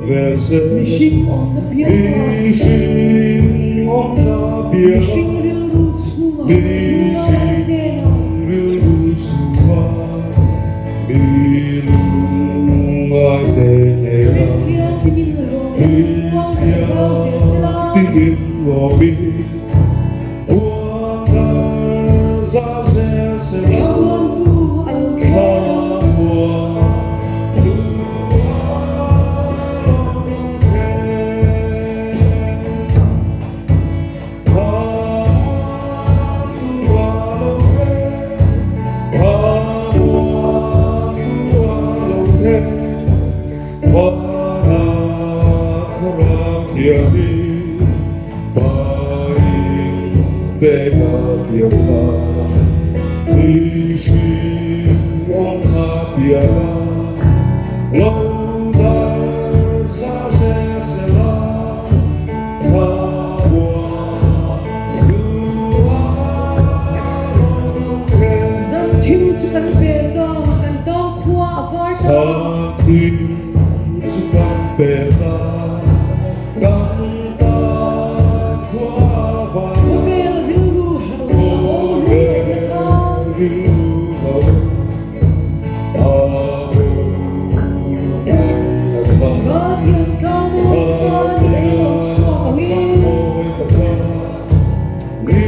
Mihring awmna piangah Mihring rilru chhungah Unaute hnenah Kristian timin lawmin puang kan zau zel sela. Thlamuantu a lo thleng a. Zan thim chu kan pel ta, kan tang khua a var ta. Khawvel rilru hlauh a aw lungngaihna kha. Ralpian tlangmawi taka ni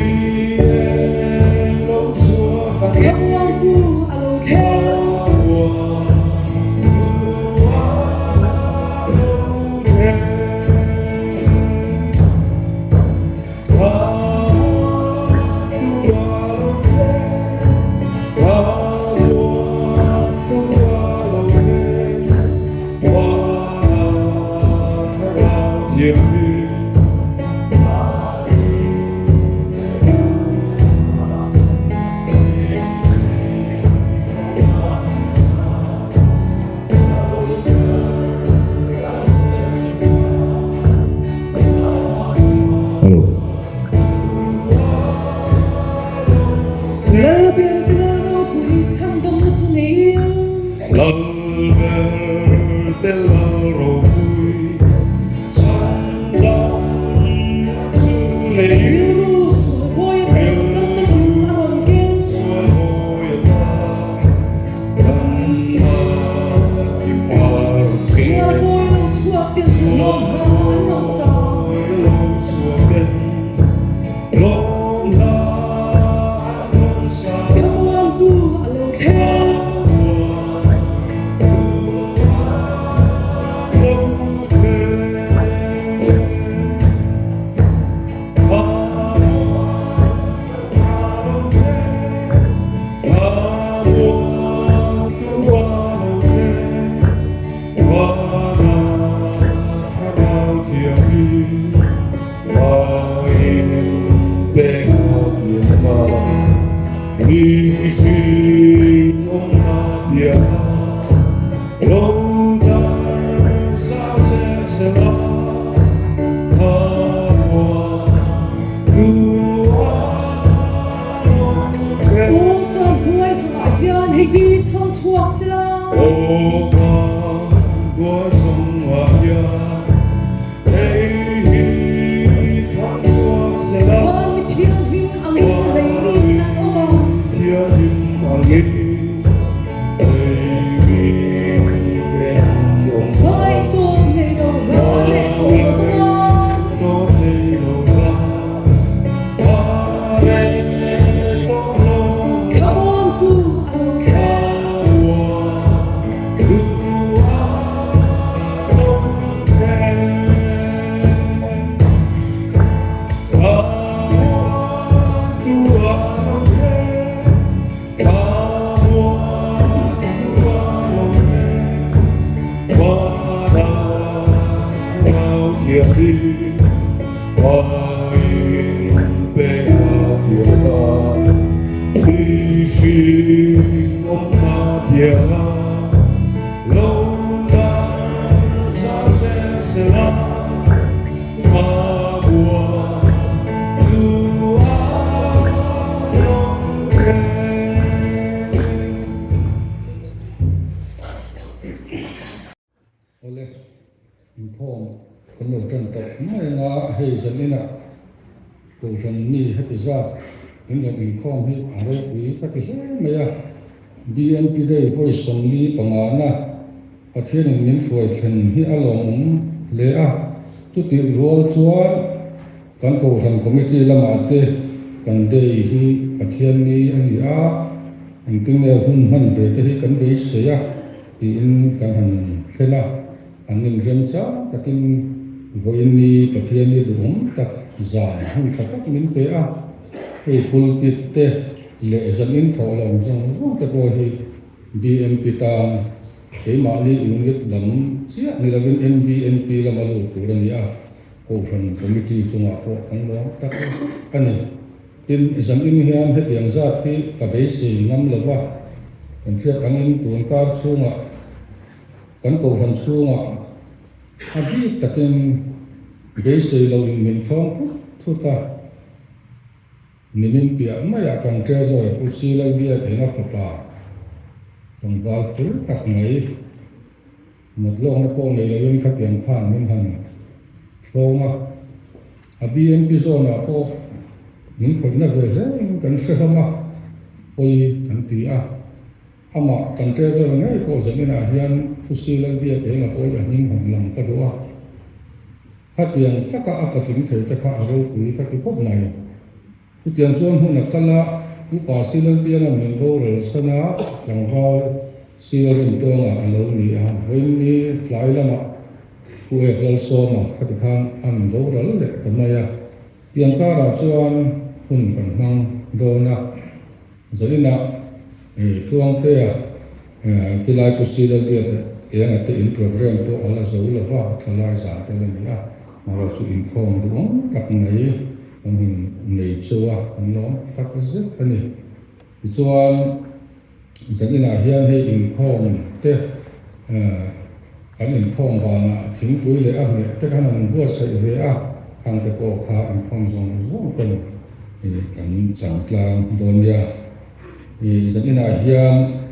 eng lo chhuak angin. Thlamuantu a lo thleng. Lalber te lal ropui chhandamna chu niin. Lalber te lal ropui chhandamna chu niin. Rilru sualbawi atan damna hmun a rawn keng. Sualbawi atan damna ki par keng. Sualbawi lo chhuak ten lawm hla an rawn sa. Sualbawi lo chhuak ten lawm hla an rawn sa. Thlamuantu a lo thleng. Aw fan hnuai zungah hian hei hi thang chhuak sela. Van mi thianghlim angin lei mi te an awm a. Hmangaih tawp nei lo hla leh aw chuan. Thlamuantu a lo thleng. Awle. Inkhawm kan lo tan tawh mai ang a, hei zaninah Kohhran mi heti zat in rawn inkhawm hi a ropui ka ti hle mai a. BNP Day vawi 45 na Pathianin min hruai thlen hi a lawmawm hle a, chutih rual chuan kan Kohhran Committee lamah te kan Day hi Pathian ni a ni a, engtin nge hun hman ve te hi kan beisei a tiin kan han thlen a. An inrem chang takin vawiin Pathian hi duhawm tak zan hun tha tak min pe a, hei pulpit te leh zanin thawhlawm zawng zawng te pawh hi BMP tan keimahni unit lam chiah ni lovin NBMP lama lut tur a ni a, Kohhran Committee chungah pawh kan lawm tak zet a ni. Tin, zanin hian hetiang zat hi ka beisei ngam lova, kan hriat angin tun kar chhungah, Kan kohhran chhungah a bik takin beisei loin min chhawng thut thut a, nimin piah maiah kan Treasurer Pu Silalbiak Enga fapa tlangval fel tak mai nat lawkna pawh nei loin khatiang khan min han chhawng a, a BMP zawnah pawh min khawihna ve hlein kan hre hlawm a, pawi kan ti a. Amah kan treasurer ngei pawh zaninah hian Thusi Lalbiak eng a pawi a hming han lang ka duh a. Khatiang taka a patling thei te kha a ropui ka ti khawp mai. Chutiang chuan hun a kal a, Upa Si Lalbianga min boral san a, tlangval Si Lalrintuanga a lo ni a, vawiinni tlai lamah Pu F Lalsawma khati khan an boral leh ta mai a. Tiang karah chuan hun kan hmang dawn a. Zaninah Tluangtea khilai Pu Silalbiak Enga te in program pawh a la zo lo va, thalai zan tel a ni a, amaherawh chu inkhawm duhawm tak mai kan hun nei chauh a, kan lawm tak zet a ni. Tichuan zaninah hian hei inkhawm te kan inkhawm vanah thingpui leh a hmeh te khan an buatsaih ve a, khang te pawh kha inkhawm zawng zawng ten Kan chang tlang dawn nia. I zaninah hian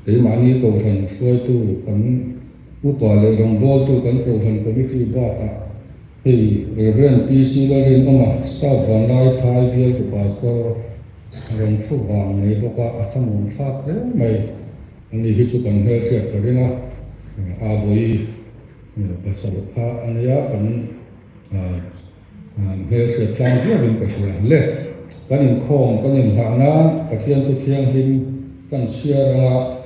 keimahni kohhran hruaitu kan upa leh rawngbawltu kan kohhran committee bakah hei Rev. PC Lalrinawma South Vanlai Phai bialtu pastor rawn thu vang mai bawk a, a thlamuan thlak hle mai. Ani hi chu kan hmelhriat ka ring a, a bawi pasal kha a nia kan Hmelhriat tlang viauin ka hria le. Kan inkhawm kan inhlah nan Pathian thu thianghlim kan chhiar anga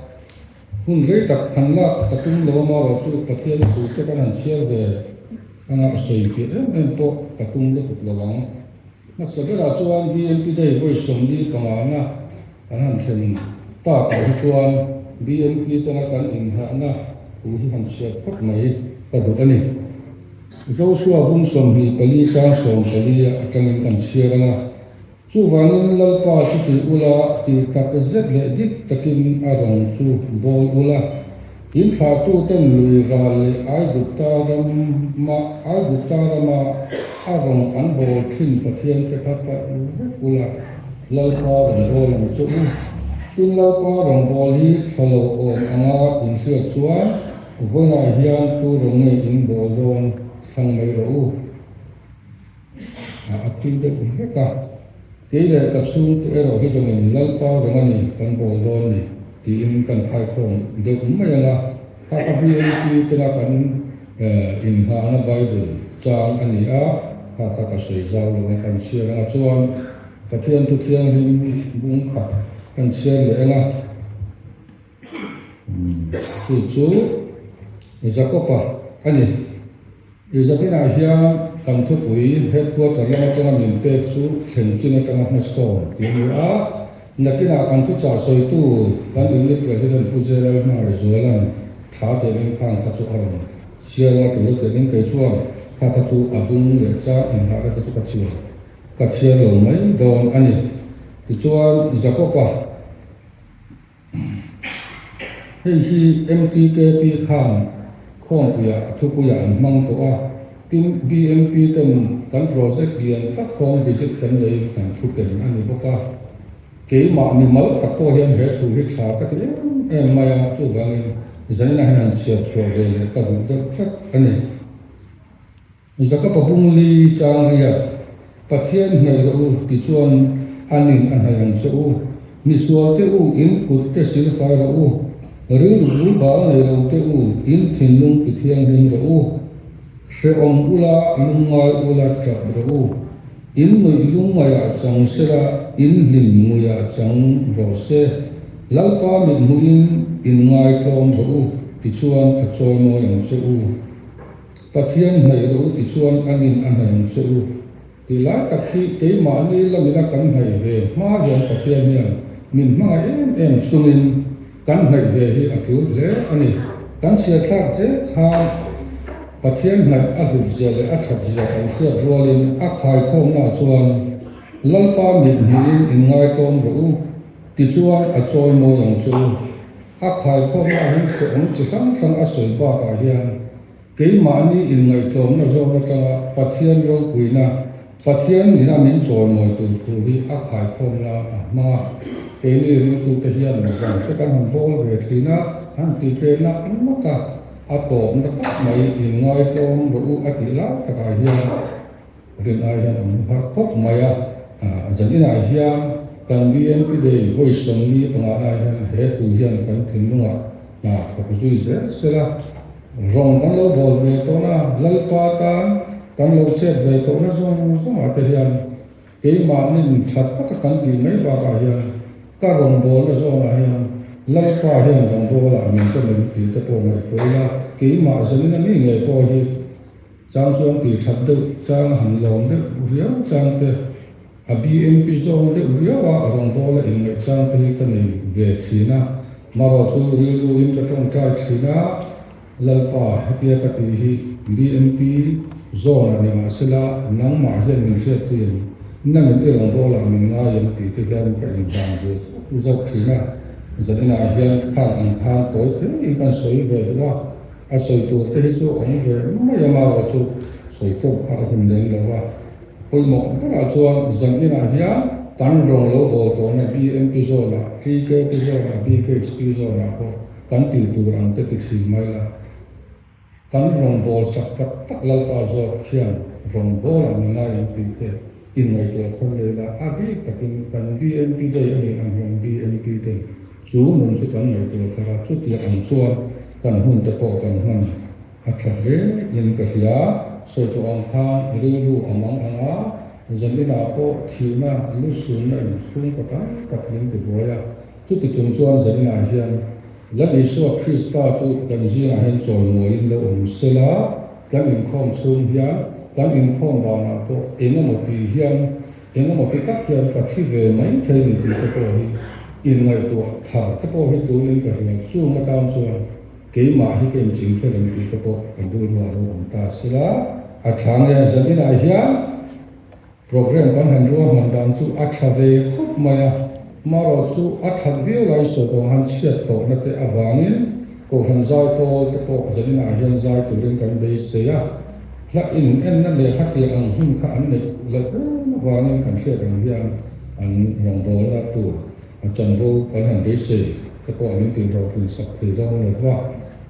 hun rei tak than lak ka tum lo amarawh chu Pathian thu te kan han chhiar ve anga a sawi fiah em em pawh ka tum lutuk lo ang. Hmasa berah chuan BMP Day vawi 45 na kan han thlen takah hi chuan BMP tana kan inhlahna thu hi han chhiar phawt mai ka duh a ni. Joshua bung 24 chang 14 ah atangin kan chhiar ang a, Chuvangin Lalpa chu tih ula, tih tak zet leh dik takin a rawn chu bawl ula, in thlahtuten lui ral leh Aigupta rama Aigupta rama a rawn an bawl thin Pathian te kha paih vek ula, Lalpa rawn bawl ang che u. Tin Lalpa rawn bawl hi tha lo awm anga inhriat chuan, Vawiinah hian tu rawn nge in bawl dawn thlang mai rawh u. A ti deuh vek a, kei leh ka chhungte erawh hi zawngin Lalpa rawng a ni kan bawl dawn ni tiin kan khaikhawm deuh mai ang a, kha ka BNP tena kan inngahna Bible chang a ni a, kha kha ka sawi zau lo ang kan chhiar ang a chuan Pathian thu thianghlim bung khat kan chhiar leh ang a. Chu chu Jakob-a a ni. Zaninah hian kan thupui headquarter lam atanga min pek chu thlen chin atanga hmasawn tih a ni a. Nakinah kan thuchah sawitu kan unit president Pu J Lalhmangaihzuala'n tha teh khan kha chu a rawn chhiar anga tul a teh kei chuan kha kha chu a bung leh chang inghahna te chu ka chhiar ka chhiar lo mai dawn a ni. Tichuan Jakob-a. Hei hi MTKP khan khawmpuiah a thupuiah an hmang tawh a, tin BMP ten kan project lian tak home visit kan neiin kan thu ken a ni bawk a. Keimah mimal tak pawh hian he thu hi tha ka ti em em mai a, chuvangin. Zaninah hian han chhiar chhuah ve leh ka duh deuh tlat a ni. Jakob-a bungli chang riat, Pathian hnaih rawh u tichuan a nin a hnaih ang che u. Misual te u, in kut te silfai rawh u. Rilru bul bal nei lo te u, in thinlung ti thianghlim rawh u. Hrehawm ula, lungngai ula tap rawh u. In nuih lungngaihah chang sela, in hlim nguiah chang rawh se. Lalpa mithmuhin in ngaitlawm rawh u tichuan a chawimawi ang che u. Pathian hnaih rawh u tichuan a nin a hnaih ang che u. Tih lai tak hi keimahni lamina kan hnaih ve hma hian Pathian hian min hmangaih em em chungin kan hnaih ve hi a tul hle a ni. Kan chhiathlak zel khan Pathian hnaih a hlut zia leh a that zia kan hriat rualin a khaikhawmnaah chuan Lalpa mit hmuhin inngaitawm rawh u tichuan a chawi mawi ang che u. A khaikhawmnaah hian hrehawm chi hrang hrang a sawi bakah hian Keimahni inngaihtlawmna zawn atanga Pathian ropuina, Pathian nina min chawimawi tur thu hi a khaikhawm nan a hmang a. Keini ringtute hian zan te kan han bawl ve thin a, han ti ve nak nak a, a tawpna tak mai inngaihtlawm rawh u a tih lai takah hian rin ai hian an har khawp mai a. Zan inah hian kan BMP Day vawi 45 lai hian he thu hian kan thinlungah hna thawk zui zel sela. Rawng kan lo bawl ve tawh na, Lalpa tan kan lo chet ve tawh na zawng zawngah te hian keimahnin tha taka kan tih mai bakah hian ka rawngbawlna zawnah hian Lalpa hian rawngbawlah min pawm em tih te pawh ngaihtuah ila, keimah zanin a mi ngei pawh hi chang chuan tih that deuh chang a han lawm deuh riau chang te, a BMP zawng deuh riau a rawngbawla inngaih chang te hi ka nei ve thin a. Marawh chu rilru in ka tawngtai thin a, Lalpa hetia ka tih hi BMP zawn a ni mahsela nangmah hian min hriatpui em? Nangin i rawngbawlah min ngai em tih te hian ka indan ve zauh zauh thin a, zaninah hian khang ang khan tawi hle in kan sawi ve duh a, a sawi tur te hi chu awm ve mai a marawh chu sawi tawk kha a hun lem lo a. Pawimawh berah chuan zan inah hian kan rawng lo bawl tawhna BMP zawnah, TKP zawnah, BKHP zawnah pawh kan tih tur ang te ti thin mai la. Kan rawng bawl sak tak tak Lalpa zawk hian rawng bawl ang ngai ang tih te inngaihtuah thar leh la, a bik takin kan BMP day a nih ang hian BMP te chu nun chu kan ngaihtuah thar a, chutiang ang chuan kan hun te pawh kan hman. A tha hle in ka hria. Sawi tawh ang khan rilru a mang ang a, zaninah pawh thihna lu sunna in chhungkaw tam tak min ti buai a. Chuti chung chuan zaninah hian Lal Isua Krista chu kan zingah hian chawimawiin lo awm sela, kan inkhawm chhung hian kan inkhawm danah pawh eng emaw ti hian eng emaw ti tak hian ka thi ve mai thei ni tih te pawh hi inngaihtuah thar te pawh hi tulin ka hria. Chung atan chuan Keimah hi ka inching fel ang tih te pawh kan rilru a lo awm ta si la. A tha nge zaninah hian program kan han ruahman dan chu a tha ve khawp mai a, marawh chu a that viau lai sawi tawh han chhiat tawhna te avangin Kohhran zai pawl te pawh zaninah hian zai turin kan beisei a, hla in enna leh hatiang ang hun kha an neih loh em avangin kan hriat ang hian an rawngbawlna tur A chanvo kan han beisei te pawh min tih hlawhtlin sak thei dawn lo va.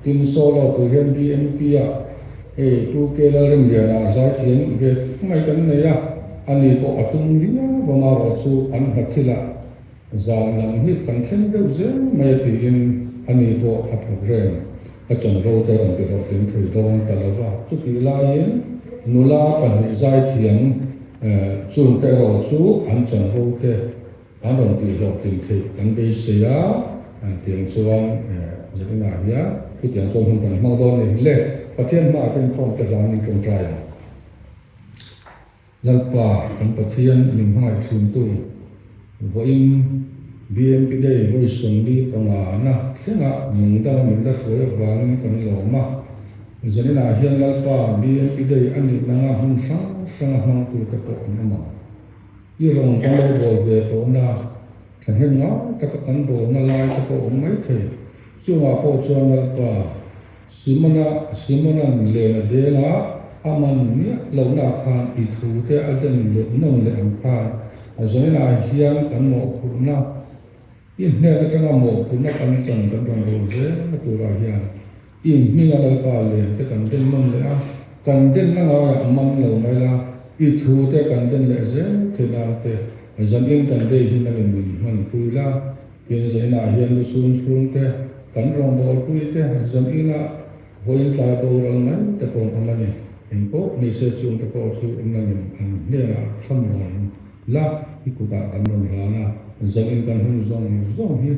Tin, solo tur hian BMP ah hei Pu K Lalremliana a zai thiam ve tlat mai kan nei a, ani pawh a tum viau va marawh chu an hla thilah zan lam hi kan thleng deuh zel mai a tiin ani pawh a program a chanvo te rawn ti hlawhtling thei dawn ta lo va. Chutih laiin nula pahnih zai thiam chungte erawh chu an chanvo te An rawn tih hlawhtlin theih kan beisei a, tiang chuan Zaninah hian chutiang chuan hun kan hmang dawn a ni le. Pathian hmaah te inkhawm te hlan in tawngtai ang. Lalpa kan Pathian min hmangaih thintu vawiin BMP Day vawi 45 na thlengah nung danga min la hruai avangin kan lawm a. Zaninah hian Lalpa BMP Day a nih nanga hmun hrang hranga hmangtute pawh an awm ang. I rawn kan lo bawl ve tawhna, thahnem ngai taka kan bawlna lai te pawh awm mai thei. Chungah pawh chuan Lalpa, Simona, Simona'n len a deng a, a man miah lohna khan i thu te a den leh nawn leh ang khan, a zainah hian kan mawhphurhna. I hnen atanga mawhphurhna kan chan kan rawn bo zel turah hian i hminga Lalpa len te kan den nawn leh a, kan denna ngaiah man lo mai la, i thu te kan den leh zel thei nan te zanin kan bei hi nangin min hman pui la, tin zaninah hian lusun chhung te kan rawngbawlpui te zaninah vawiin tlai boral mai te pawh an awm a ni. Engpawh nise chungte pawh chu nangin an hnenah thlamuan La, i kutah kan rawn hlan a, zanin kan hun zawng zawng hi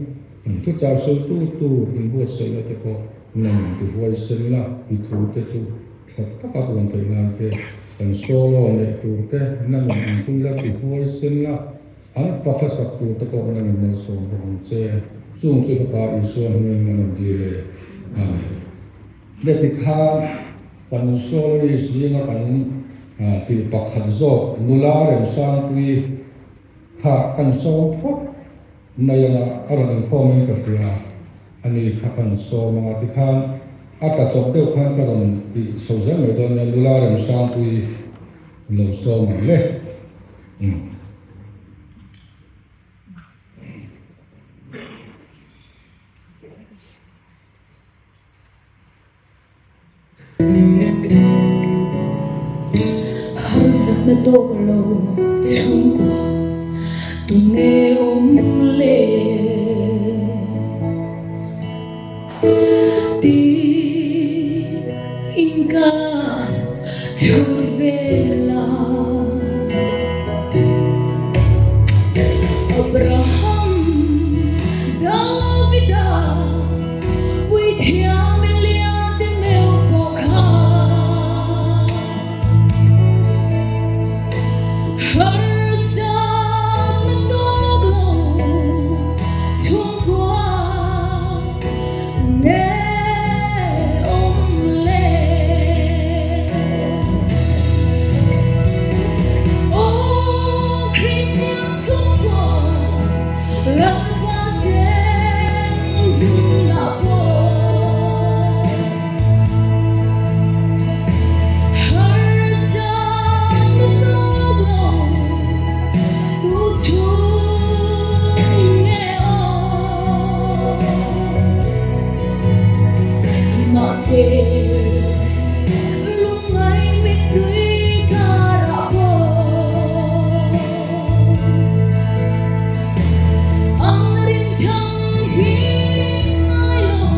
kan thuchar sawitu tur inbuatsaihna te pawh nang ti huaisen la, i thu te chu tha taka buan theih nan te, kan solo neih tur te nangin inpui la ti huaisen la, an fa hlasak tur te pawh nangin malsawm bawk ang che. Chung chu Fapa Isua hmingin kan rawn dil e. Amen. Heti khan kan soloist zinga kan tih pakhat zawk nula Remsangpui kha kan sawm phawt mai anga a rawn inkhawmin ka hria a ni kha kan sawm anga tikhan a tla chawp deuh khan ka rawn tih chho zel mai dawn nia nula Remsangpui lo sawm ang le. Harsatna tawk lo chhungkua tunge awm le? Tih in ka chhut vel a. Abraham Davida. Puithiam Elia te meuh pawh kha harsatna tawk lo chhungkua tunge awm le? Aw Kristian chhungkua Lalpa cheng hun a pawh harsatna tawk lo tu chhung nge aw mahse lungngai mittui karah pawh. An rinchhan hi ngai lo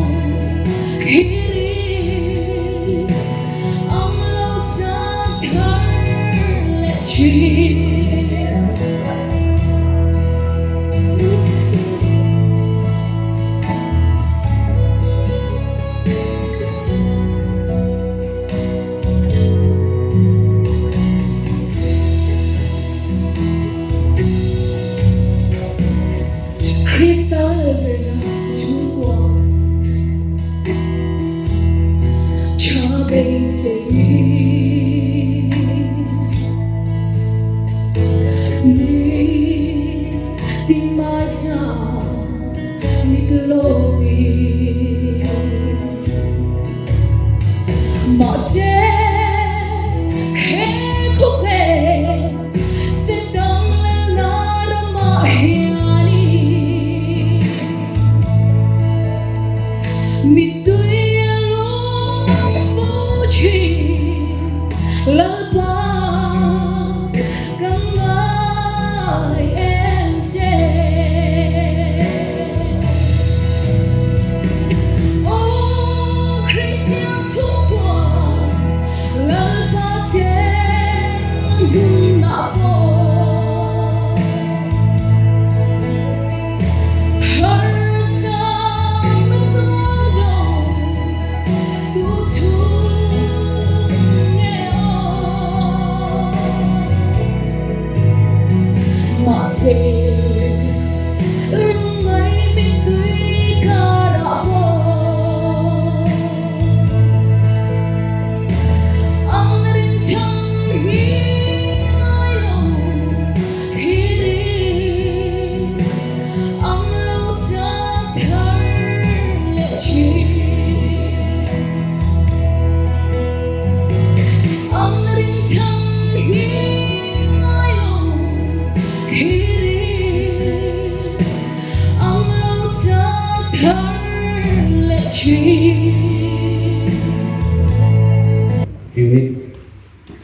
khiri ang lo chak thar leh thin. Krista lalberna chhungkua tha beisei ni tin mai cha mit lovin. Mahse he khawvel se dang lelna ramah hianin mittui a lung fo thin Lalpa ka ngai em che. Aw Kristian chhungkua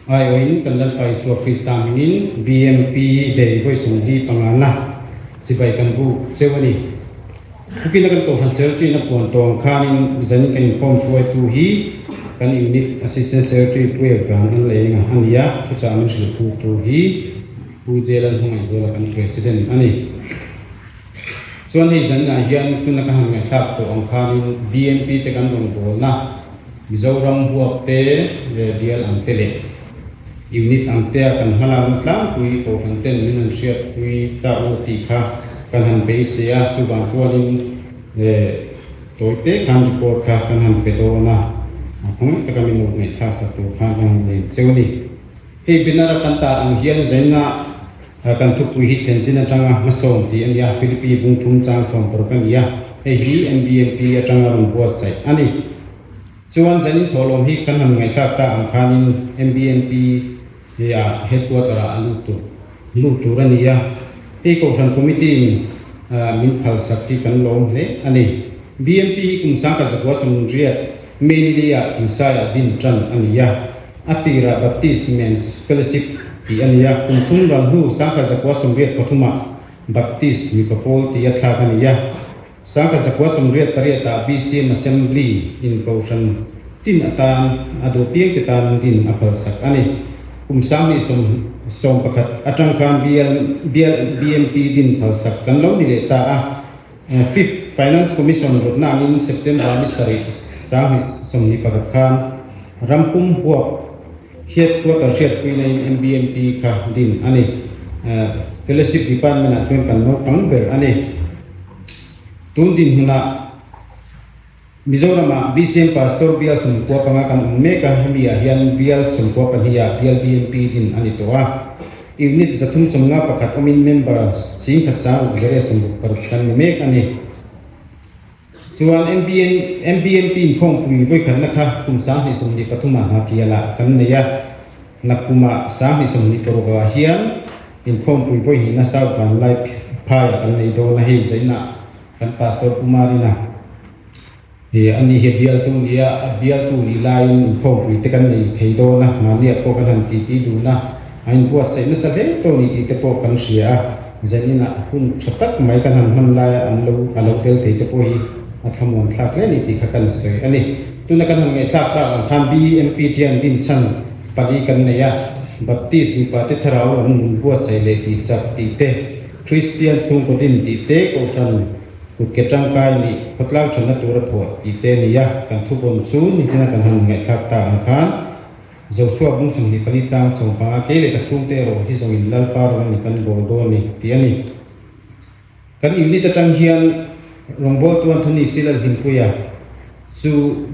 Aiawhin kan Lalpa Isua Krista hmingin BMP Day vawi 25 na chibai kan buk cheu a ni. Tukina kan Kohhran Secretary na puan tawng khanin zanin kan inkhawm hruaitu hi kan Unit Assistant Secretary Pu Evran an lei eng a ni a, thuchah min hrilh tu tur hi Pu Jelan Hmangaihzuala kan President a ni. Chuan hei zaninah hian tuna ka han ngaihthlak tawh ang khanin BMP te kan rawn bawlna Mizoram huap te leh bial ang te leh unit ang tea kan hmalakna tlangpui Kohhran ten min han hriatpui ta u tih kha kan han beisei a, chuvang chuanin tawi te khan report kha kan han pe dawn a, a khawngaih taka min lo ngaihthlak sak tur khan kan han len cheu a ni. Hei banner a kan tar ang hian zaina kan thupui hi thlen chin atanga hmasawn tih a ni a, Philippi bungthum chang 16 a ni a, hei hi MBMP atanga rawn buatsaih a ni. Chuan zanin thawhlawm hi kan han ngaihthlak ta ang khanin MBMP hi a headquarter ah a lut tur lut tur a ni a, hei Kohhran Committee in min phalsak hi kan lawm hle a ni. BMP hi kum 1998 May ni lei ah Thingsai ah din tan a ni a, a tirah Baptist Men's Fellowship tih a ni a, kum thum ral hnu 1983 ah Baptist mipa pawl tih a thlak a ni a. 1988 ah BCM Assembly in Kohhran tin atan a duh piangte tan din a phalsak a ni. Kum 2011 atang khan BL BMP din phalsak kan lo ni leh ta a. Fifth Finance Commission rawtna angin September ni sarih 2021 khan ram pum huap Headquarter hriatpuina in MBMP kha din a ni. Fellowship Department ah chuan kan naupang ber a ni. Tun dinhmunah Mizoramah BCM Pastor bial 95 kan awm mek a, hemi ah hian bial 92 ah bial BMP din a ni tawh a. Unit 351 awmin member 16,606 kan ni mek a ni. Chuan MBN MBMP inkhawmpui vawikhatna kha kum 2023 ah Hnahthialah kan nei a, nakkumah 2026 ah hian inkhawmpui vawihnihna South Vanlai phaiah kan nei dawn a, hei zainah kan Pastor Pu Marina hi a ni hi a bialtu ni a, a bialtu nih laiin inkhawmpui te kan nei thei dawn a, mahniah pawh kan han titi dun a, a inbuatsaih nasa hle tawh ni tih te pawh kan hria a. Zaninah hun tha tak mai kan han hman laia an lo a lo tel thei te pawh hi a thlamuan thlak hle a ni tih kha kan sawi a ni. Tuna kan han ngaihthlak tlak ang khan BMP te hian dinchhan pali kan nei a, Baptist mipa te thlarau an nun buatsaih leh tih chak tih te, Kristian chhungkaw din tih te, Kohhran kut ke tangkai nih khawtlang thatna tura thawh tih te a ni a, kan thuvawn chu nichina kan han ngaihthlak tak ang khan Joshua bung 24 chang 15 kei leh ka chhungte erawh hi zawngin Lalpa rawn a ni kan bawl dawn ni tih a ni. Kan unit atang hian rawngbawltu Anthony Silal Hlimpuia chu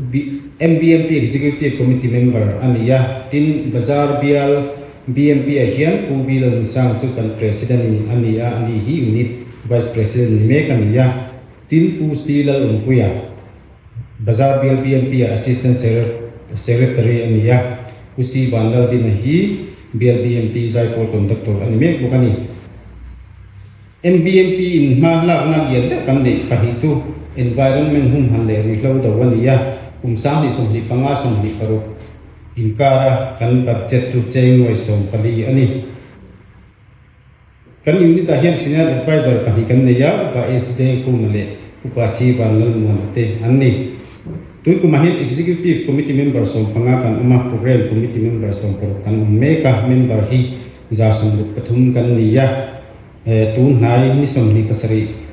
MBMP Executive Committee member a ni a, tin Bazar bial BMP ah hian Pu B Lalnunsang chu kan President in a ni a, ani hi unit Vice President ni mek a ni a, tin Pu C Lalawmpuia. Bazar bial BMP ah Assistant Secretary a ni a, Pu C Vanlaldina hi bial BMP Zaipawl Conductor a ni mek bawk a ni. MBMP in hma lakna lian deuh kan neih pahnih chu Environment humhan leh ruihhlo do a ni a, kum 2025 26 inkara kan budget chu cheng nuai 14 a ni. Kan unit ah hian Senior Adviser pahnih kan nei a, Upa S Dengkhuma leh Upa C Vanlalmuana te an ni. Tun kumah hian Executive Committee member 15 kan awm a, Programme Committee member 16 kan awm mek a, member hi 163 kan ni a. Tun hnai ni 27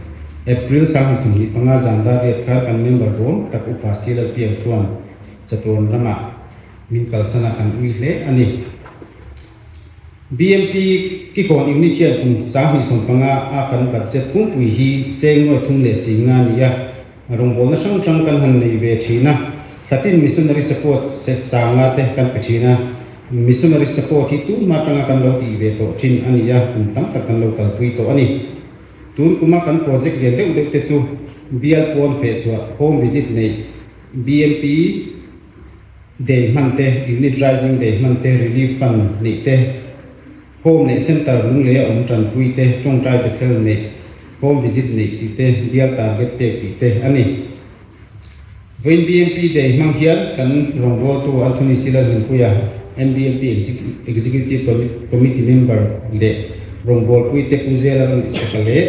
April 2025 zan dar riat khan kan member ruam tak Upa C Lalpiang chuan chatuan ramah min kalsan a kan ui hle a ni. BMP Kikawn Unit hian kum 2015 a kan budget pumpui hi cheng nuai thum leh sing nga a ni a, rawngbawlna hrang hrang kan han nei ve thin a, thlatin missionary support set sang nga te kan pe thin a, missionary support hi tun hma atanga kan lo tih ve tawh thin a ni a, kum tam tak kan lo kalpui tawh a ni. Tun kuma kan project lian deuh deuh te chu bial pawn fehchhuah, home visit neih, BMP, Day hman te, Unit Rising Day hman te, Relief Fund neih te, Home leh Centre lunglei a awm tanpui te, Tawngtai Bethel neih, Home Visit neih tih te, Bial Target pek tih te a ni. Vawiin BMP Day hmang hian kan rawngbawltu Anthony Silalhimpuia, MBMP Executive Committee member leh rawngbawlpuite Pu Zela Lalnihsaka leh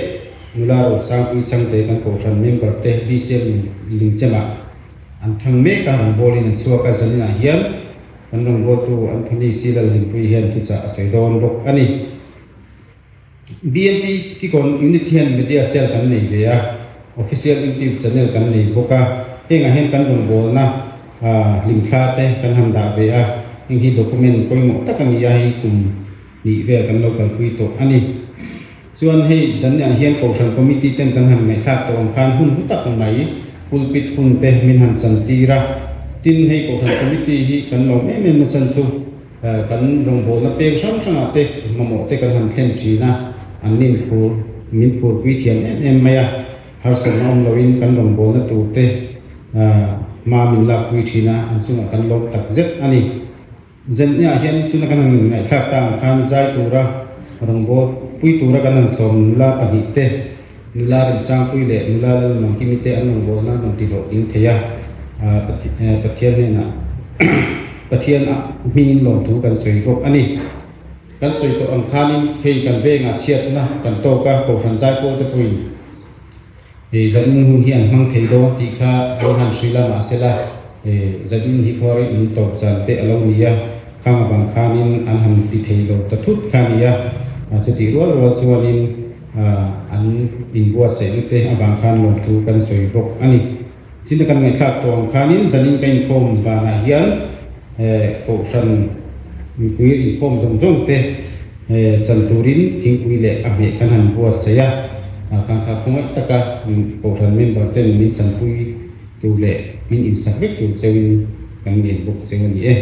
nula Rosangpui Changte kan kohhran member te BCM Lingchemah an thang mek a, rawngbawlin an chhuak a, zaninah hian kan rawngbawltu Anthony C Lalhlimpui hian thuchah a sawi dawn bawk a ni. BNP Kikawn Unit hian Media Cell kan nei ve a, Official YouTube Channel kan nei bawk a, hengah hian kan rawngbawlna hlimthla te kan han dah ve a, heng hi document pawimawh tak a ni a, hei kum hnih vel kan lo kalpui tawh a ni. Chuan hei zanniah hian Kohhran Committee ten kan han ngaihthlak tawh ang khan hun hlu tak mai pulpit hun te min han chantir a, tin hei Kohhran Committee hi kan lawm em em na chan chu, Kan rawngbawlna peng hrang hrangah te mamawh te kan han thlen thin a, an nin phur, min phurpui thiam em em mai a, harsatna awm loin kan rawngbawlna tur te hma min lakpui thin a, an chungah kan lawm tak zet a ni. Zenhniah hian tuna kan han ngaihthlak ta ang khan zai tura rawngbawlpui tura kan han sawm nula pahnih te, nula Remsangpui leh nula Lalmuankimi te an rawngbawlna an rawn tihlawhtling thei a, Pathian hnenah Pathian a hmingin lawmthu kan sawi bawk a ni. Kan sawi tawh ang khanin hei kan vengah chhiatna kan tawk a, Kohhran Zaipawl te pawhin hei zanin hun hi an hmang thei dawn tih kha lo han hrilh a, mahsela zanin hi khuar in tawp zan te a lo ni a, khang avang khanin an han ti thei lo ta thut kha a ni a, chutih rual rual chuanin an inbuatsaihna te avang khan lawmthu kan sawi bawk a ni. China kan ngaihthlak tawh ang khanin zanin ka inkhawm vanah hian Kohhran mipui inkhawm zawng zawng te chan turin thingpui leh a hmeh kan han buatsaih a, kan kha khawngaih taka Kohhran member ten min chanpui tur leh min insak vek tur cheuhin kan ngen bawk cheu a ni e.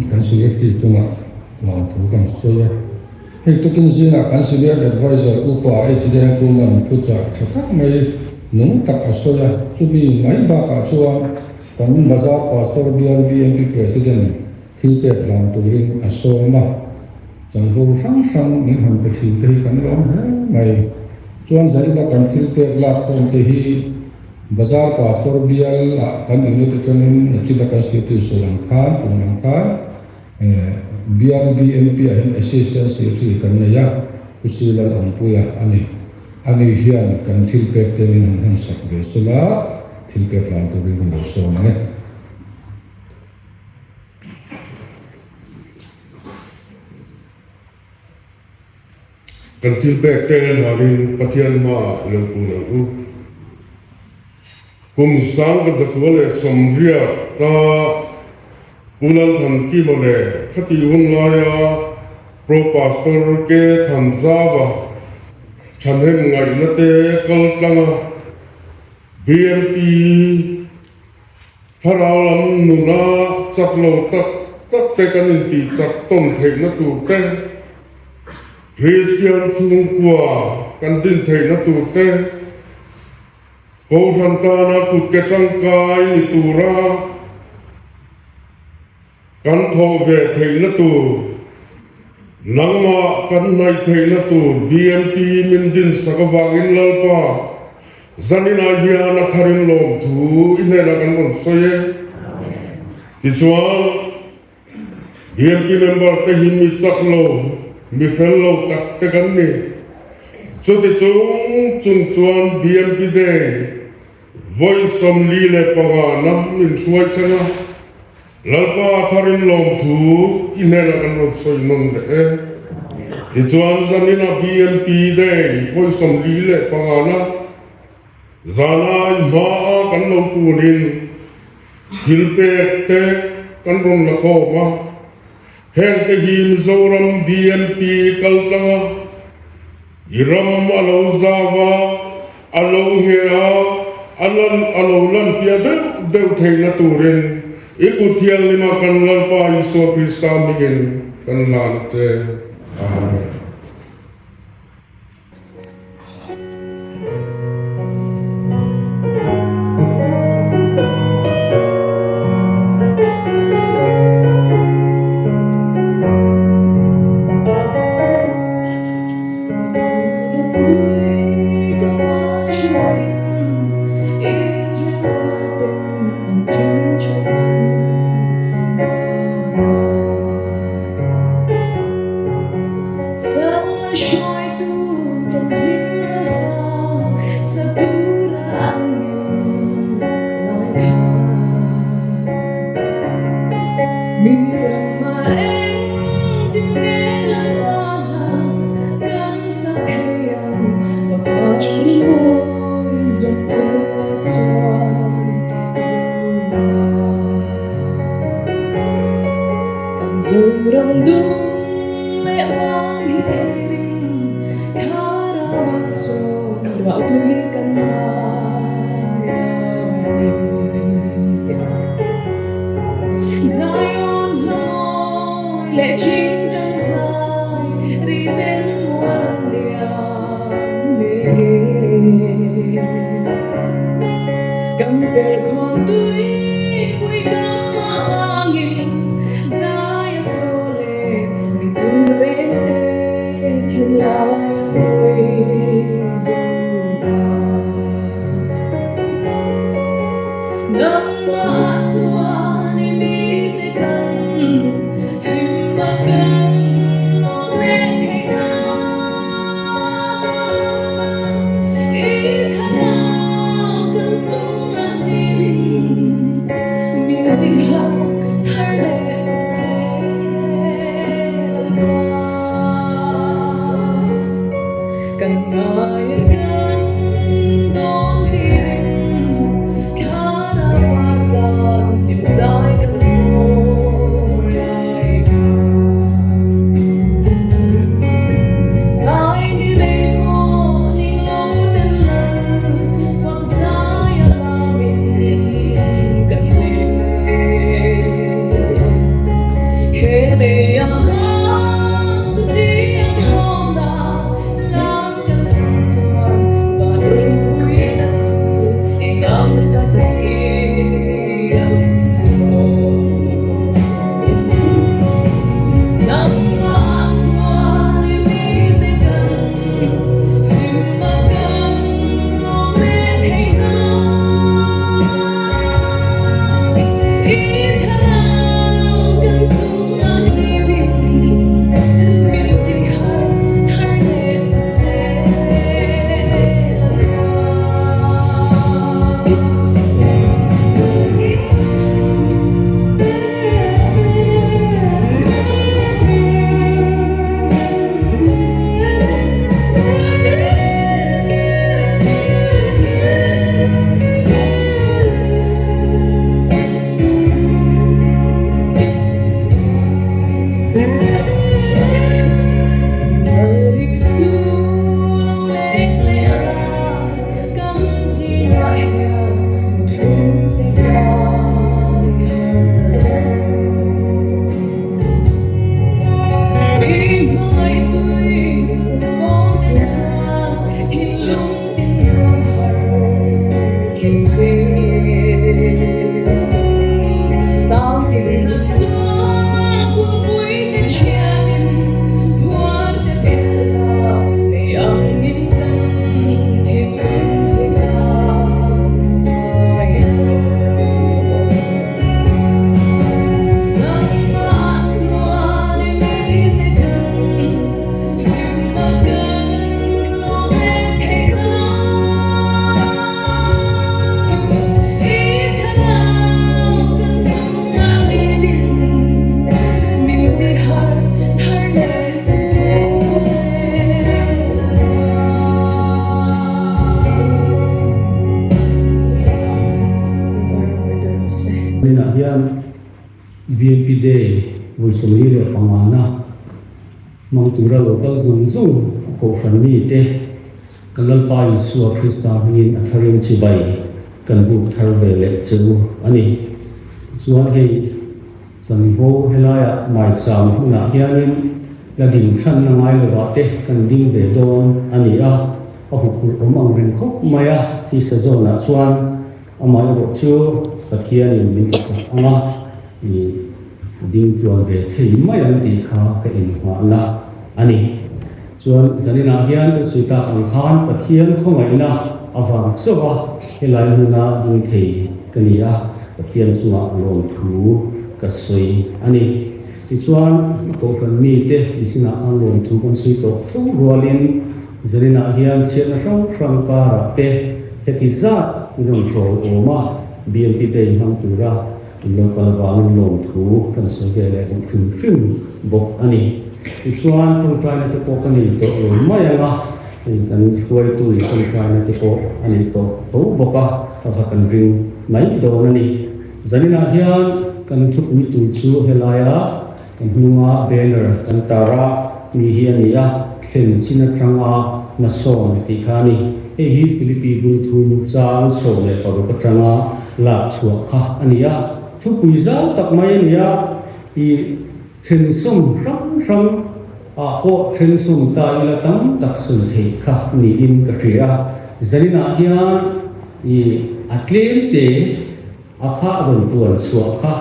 Kan secretary chungah lawmthu kan sawi a, hei tukin zingah kan senior adviser Upa HD Angkuman thuchah tha tak mai nung tak a sawi a, chumi mai bakah chuan kan Bazar Pastor bial BMP President thil pek hlan turin a sawm a, chanvo hrang hrang min han pe thin te hi kan lawm hle mai. Chuan zaina kan thil pek lak khawm te hi Bazar Pastor bial ah kan unit atangin nachina kan secretary sawi ang khan tun ang khan bial BNP ah hian Assistant Secretary kan nei a, Pu Silal Awmpuia a ni. Ani hian kan thil pek te min han hmansak ve sela thil pek hlan turin kan lo sawm ang e. Kan thil pek te hlanin Pathian hmaah i lo kun ang u. Kum 1980 ka Pu Lalthankima leh khati hun laia Pro Pastor K Thanzava thahnem ngaihna te kal tlang a, BMP Thlarau lam nuna chak lo tak tak te kan intih chak tawn theihna tur te, Kristian chhungkua kan din theihna tur te, Kohhran tana kutke tangkai ni tura kan thawh ve theihna tur, nangmah kan hnaih theihna tur BMP min dinsak avangin Lalpa zaninah hian a tharin lawmthu i hnenah kan rawn sawi e. Tichuan, BMP member te hi mi chak lo, mi fel lo tak te kan ni. Chuti chung chung chuan BMP Day vawi 45 na min hruai thleng a. Lalpa tharin lawmthu i hnenah kan rawn sawi nawn leh e. Tichuan zaninah BMP Day vawi 45 na zana i hmaa kan lo kunin thil pek te kan rawn la khawm a. Heng te hi Mizoram BMP kal tlang a, i ram a lo zau a, a lo nge a, a lan a lo lan fiah deuh deuh theihna turin i kut thianghlimah kan Lalpa Isua Krista hmingin kan hlan a che. Amen. Tunah hian BMP Day vawi 25 na hmang tura lo kal zung zung a kohhran mite Kan Lalpa Isua Krista hmingin a tharin chibai kan buk thar ve leh che u a ni. Tichuan hei chanvo helaiah maicham hmunah hianin la din thanna ngai lovah te kan ding ve dawn a ni a, a huphurh awm ang reng khawp mai a, thisa zawnah chuan amaherawh chu Pathianin min ti chak ang a, i ding tluan ve thei mai ang tih kha ka inngahna a ni. Chuan zaninah hian kan sawi tak ang khan Pathian khawngaihna avang chauh a helai hmuna ding thei ka ni a, Pathian chungah lawmthu ka sawi a ni. Tichuan, a kohhran mite misinah khan lawmthu kan sawi tawh tho rualin zaninah hian chhiatna hrang hrang karah te heti zat in rawn hrawl awm a, BMP Day hmang tura in lo kal avangin lawmthu kan sawi ve leh duh hrim hrim bawk a ni. Tichuan, tawngtaina te pawh ka nei tawh lo mai ang a, hei kan hruaitu in tawngtaina te pawh a nei tawh tho bawk a, ka kha kan ring mai dawn a ni. Zaninah hian kan thupui tur chu helaia kan hnunga banner kan tar a mi hi a ni a, thlen chin atanga hmasawn tih kha a ni. Hei hi Philippi bungthum chang 16 atanga lak chhuah kha a ni a, thupui zau tak mai a ni a, ih thensawm hrang hrang ah pawh thensawm ta ila tam tak sawi theih kha niin ka hria. Zaninah hian ih a tlem te. A kha a rawn puan chhuah kha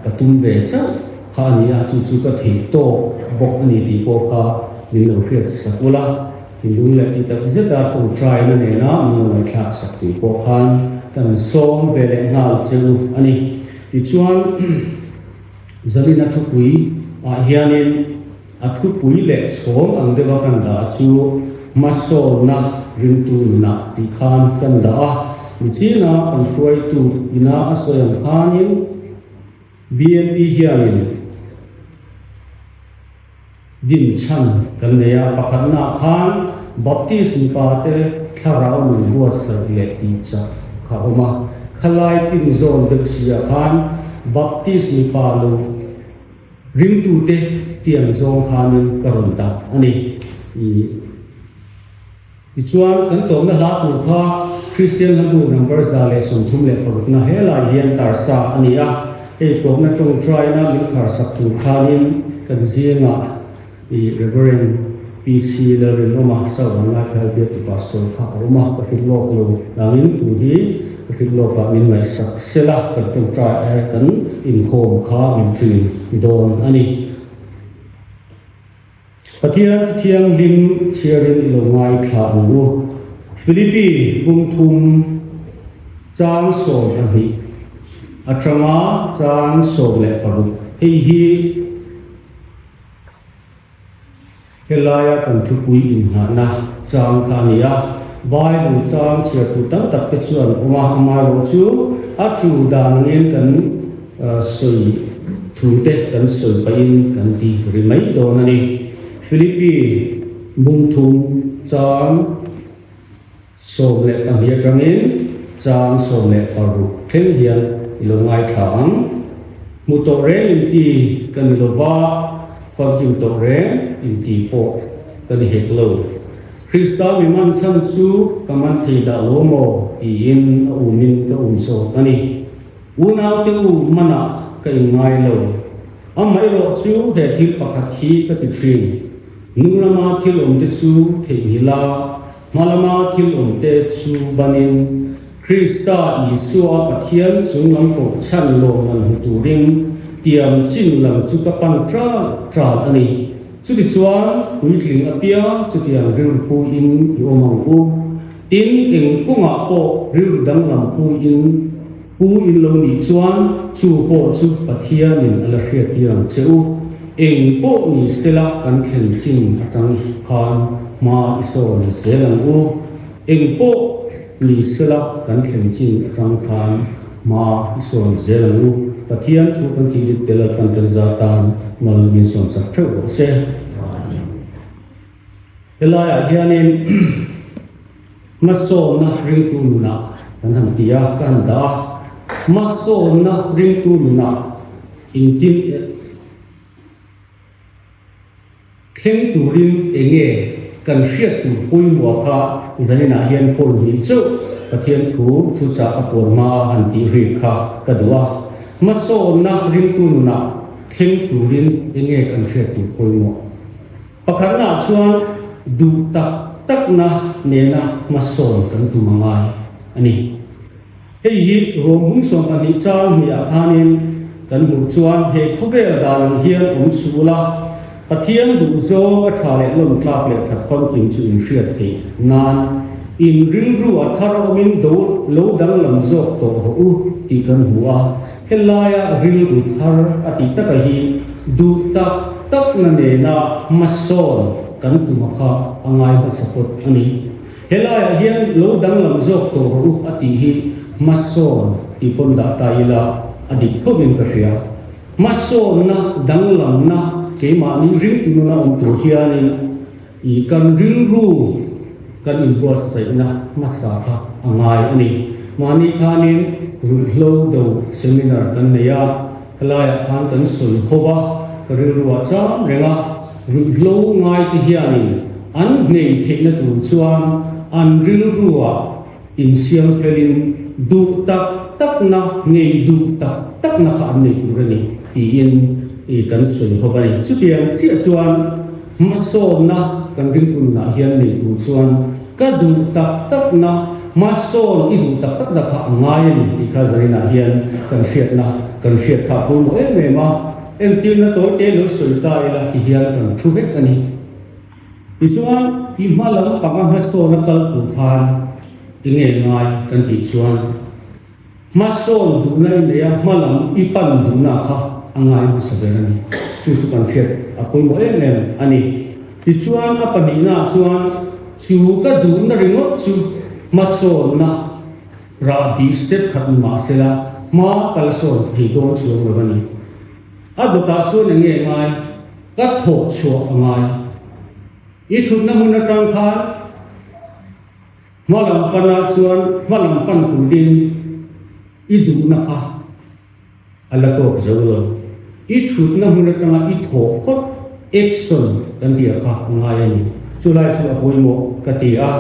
ka tum ve chauh kha a ni a, chu chu ka theih tawk bawk a ni tih pawh kha min lo hriat sak ula, thinlung leh ti tak zeta tawngtaina nena min lo ngaihthlak sak tih pawh khan kan sawm ve leh nghal che u a ni. Tichuan Zalina thupui ah hianin A thupui leh chhawng ang deuha kan dah chu hmasawnna ringtu nunah tih khan kan dah a. Nichina kan hruaitu ina a sawi ang khanin BNP hianin din chhan kan nei a. Pakhatnaah khan Baptist mipate thlarau nun buatsaih leh tih chak kha a awm a. Khalai tin zawn deuh siah khan Baptist mipa lo Ringtute tiang zawng khanin ka rawn dah a ni. Tichuan, kan tawpna hla tur kha Kristian hlabu number 136 na helai hian tarsa a ni a. Hei tawpna tawngtaina min kharsak tur khanin kan zingah i Reverend PC Lalrinawma South Vanlaiphai biaktu pastor kha a awm a, ka hrilh lawk lo nangin tu hi ka hrilh lawkah min ngaihsak sela kan tawngtai eh kan inkhawm kha min ṭin dawn a ni. Pathian Thianghlim chhiarin i lo ngaithla ang u. Philippi bungthum chang 12 aṭanga chang 16 hei hi Helaia kan thupui inngahna chang kha a ni a, Bible chang chhiartu tam tak te chuan awm a, amaherawhchu a chu dan angin kan sawi thu te kan sawi pahin kan ti ri mai dawn a ni. Philippi bungthum chang 12 atangin chang 16 thleng hian i lo ngaithla ang. Hmu tawh reng inti ka ni lo va, famkim tawh reng inti pawh ka ni hek lo. Krista mi man chhan chu ka man thei dah lo maw tiin a umin ka um zawk a ni. Unaute u manah ka inngai lo. Amaherawh chu he thil pakhat hi ka ti thin. Nu lama thil awmte chu theihnghilh a, hma lama thil awmte chu banin, Krista Isua Pathian chung lam koh chhan lawmman hmu turin tiam chin lam chu ka pan ṭal ṭal a ni. Chutichuan, puitling apiang chutiang rilru puiin i awm ang u. Tin, eng kawngah pawh rilru danglam puiin Pu in lo nih chuan chu pawh chu Pathianin a la hriattir ang che u. Eng pawh ni sela kan thlen chin atang khan hma i sawn zel ang u. Eng pawh ni sela kan thlen chin atang khan hma i sawn zel ang u. Pathian thu kan tih lit tel alpan kan za tan mal min sawn chak theuh rawh se. Helaiah hianin hmasawnna ringtu nunah kan han ti a, ka han dah a. Hmasawnna ringtu nunah intin thleng turin enge kan hriat tur pawimawh kha zaninah hian pawn hnih chauh Pathian thu thuchah a puan hma a han tih rik kha ka duh a. Hmasawnna ringtu nunah thleng turin enge kan hriat tur pawimawh? Pakhatnaah chuan duh tak takna nena hmasawn kan tum a ngai a ni. Hei hi Rom hung 12 chang hniah khanin kan hmuh chuan he khawvel dan ang hian awm suh ula, Pathian duh zawng a tha leh lawm tlak leh that famkim chu in hriat theih nan in rilru a thar awmin do lo danglam zawk tawh rawh u tih kan hmu a. Helaia rilru thar a tih taka hi. Duh tak takna nena hmasawn kan tuma kha a ngai hmasa phawt a ni. Helaiah hian lo danglam zawk tawh rawh u a tih hi hmasawn tih pawn dah ta ila a dik khawpin ka hria. Hmasawnna danglamna keimahni ringtu nuna awm tur hianin i kan rilru kan inbuatsaihna hmasa kha a ngai a ni. Mahni khanin ruihhlo do seminar kan nei a, helaiah khan kan sawi ho a, ka rilruah chang reng a, ruihhlo ngaite hianin an hnei theihna tur chuan an rilruah insiam felin duh tak takna, ngei duh tak takna kha an nei tur a ni tiin kan sawi ho a ni. Chutiang chiah chuan hmasawnna kan ringpunah hian nei tur chuan ka duh tak takna, hmasawn i duh tak takna kha a ngai a ni tih kha zaninah hian kan hriatna kan hriat kha a pawimawh em em a. Entirna tawi te lo sawi ta ila ti hian kan thu vek a ni. Tichuan, i hma lam panga hmasawn a kal tur khan i nge ngai kan tih chuan hmasawn duhna i nei a, hma lam i pan duhna kha a ngai hmasa ber a ni. Chu chu kan hriat a pawimawh em em a ni. Tichuan, a pahnihnaah chuan chu ka duhna ringawt chu hmasawnna rahbi step khat ni mah sela hma ka la sawn thei dawn chuang lo a ni. A dawtah chuan eng nge ngai? Ka thawk chhuah a ngai. I thutna hmun atang khan hma lam panah chuan hma lam pan turin i duhna kha a la tawk zo lo. I thutna hmun atanga i thawh phawt, action kan tih ah kha a ngai a ni. Chulai chu a pawimawh ka ti a,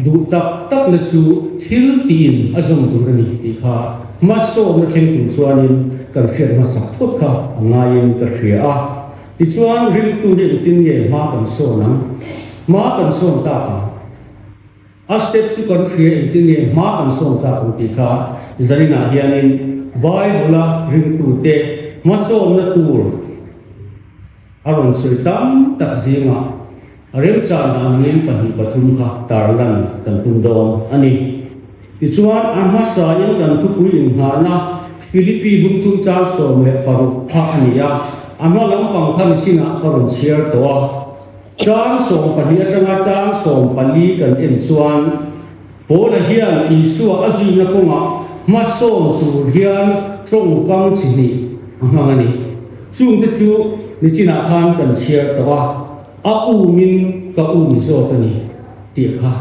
duh tak takna chu thil tiin a zawm tur a ni tih kha hmasawnna thleng tur chuanin kan hriat hmasak phawt kha a ngaiin ka hria a. Tichuan, ringtu hi engtin nge hma kan sawn ang? Hma kan sawn tak ang. A step chu kan hria engtin nge hma kan sawn tak ang tih kha zaninah hianin Bible-a ringtute hmasawnna tur a rawn sawi tam tak zingah a remchan dan angin pahnih pathum kha tarlan kan tum dawn a ni. Tichuan, a hmasain kan thupui inngahna Philippi bungthum chang 16 kha a ni a, a hma lampang kha misinah ka rawn chhiar tawh a. Chang 12 atanga chang 14 kan en chuan Paula hian Isua a zuina kawngah hmasawn tur hian tawngkam chi hnih a hmang a ni. Chungte chu nichinah khan kan chhiar tawh a, a umin ka um zawk a ni tih kha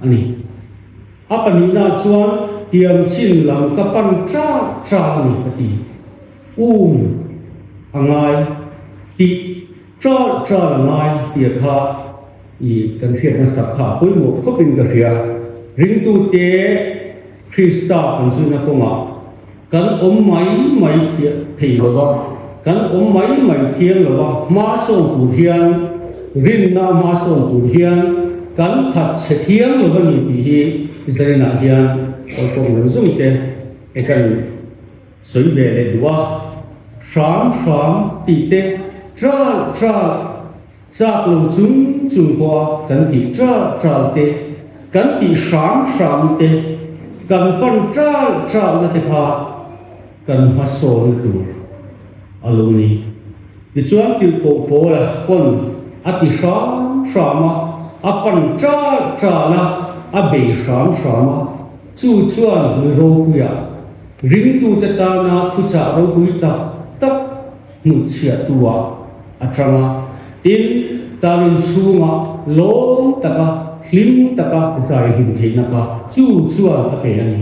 a ni. A pahnihna chuan tiang chin lam ka pan ṭak ṭak a ni ka ti. Um a ngai tih ṭal ṭal a ngai tia kha i kan hriat hmasak kha a pawimawh khawpin ka hria. Ringtute Krista kan zuina kawngah kan awm mai mai thei lo va, kan awm mai mai thiang lo va, hma sawn tur hian, rinna hma sawn tur hian kan that chhe thiang lo va ni tih hi Zainah hian awlkawng reng zung te e kan sawi ve leh duh a, hram hram tih te ṭal ṭal chak lo chung chung pawha kan tih ṭal ṭal te, kan tih hram hram te, kan pan ṭal ṭalna te kha kan hmasawn tur a lo ni. Tichuan Tirhkoh Paula pawn a ti hram hram a, a pan ṭal ṭal a, a bei hram hram a, chu chuan mi ropuiah ringtute tana thuchah ropui tak tak hnutchhiahtu-ah a chang a, tin, tanin chhungah lawm taka hlim taka zai hlim theihna kha chu chuan a pe a ni.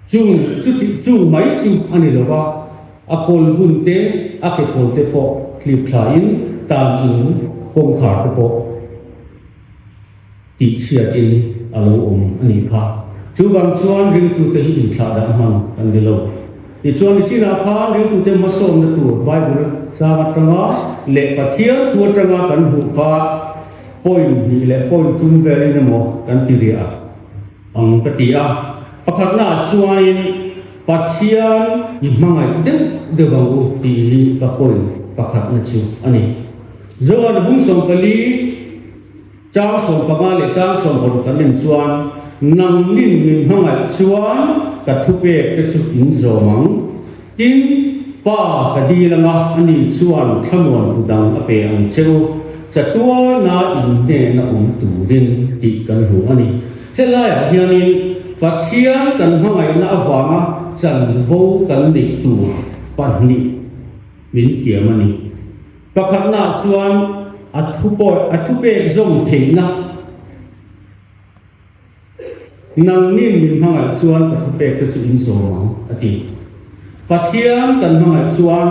Chu chuti chu mai chu a ni lo va, a kawl bun te, a ke kawl te pawh hlip thlain tan in kawngkhar te pawh tihchhiatin a lo awm a nih kha. Chuvang chuan ringtute hi inthlah dah hman kan ni lo. Tichuan nichinah khan ringtute hmasawnna tur Bible chang atanga leh Pathian thu atanga kan hmuh kha point hnih leh point thum velin emaw kan ti riah ang ka ti a. Pakhatnaah chuanin Pathian i hmangaih deuh deuh ang u tih hi ka point pakhatna chu a ni. Zohana bung 14 Chang 15 leh chang 26 kan en chuan, Nangnin min hmangaih chuan ka thupek te chu in zawm ang. Tin, Pa ka dil anga ani chuan thlamuan tu dang a pe ang che u, chatuana inhnehna awm turin tih kan hmu a ni. Helaiah hianin Pathian kan hmangaihna avanga chanvo kan neih tur pahnih min tiam a ni. Pakhatnaah chuan a thu pawh a thupek zawm theihna. Nangnin min hmangaih chuan ka thupek te chu in zawm ang, a ti. Pathian kan hmangaih chuan